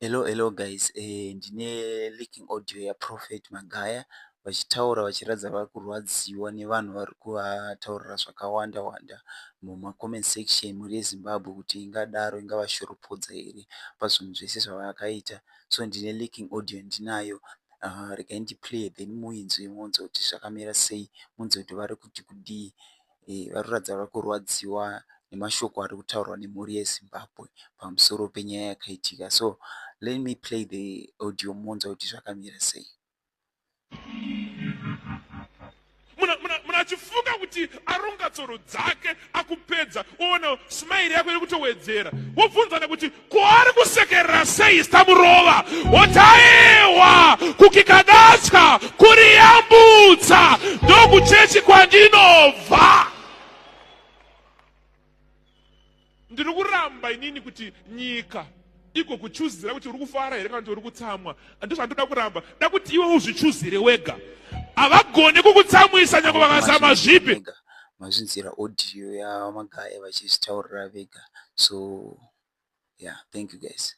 Hello hello guys, ndine leaking audio yaProphet Magaya vachitaura vachiratidza vari kurwadziwa nevanhu vari kuvataurira zvakawanda wanda mumacomment section mhuri yeZimbabwe kuti ingadaro ingavashoropodza here pazvinhu zvese zvavakaita. So ndine leaking audio yandinayo, regai ndiplay then muinzwe monzwa kuti zvakamira sei, munzwe kuti vari kuti kudii. Vari kuratidza vari kurwadziwa nemashoko ari kutaurwa nemhuri yeZimbabwe pamusoro penyaya yakaitika. So let me play the audio monzwa kuti zvakamira sei. Munhu achifunga kuti aronga tsoro dzake akupedza, oona smairi yako iri kutowedzera, wobvunzana kuti ko ari kusekerera sei sitamurova, woti aewa kukika datya kuriyambutsa ndokuchechi kwandinobva. Ndiri kuramba inini kuti nyika igokuchuzira kuti uri kufara here kana kuti uri kutsamwa. Ndozvandoda kuramba, da kuti iwe uzvichuzire wega. Havagoni kukutsamwisa nyange vakazama zvipi. Mazvinzwira audio yaVaMagaya vachizvitaurira vega. So yeah, thank you guys.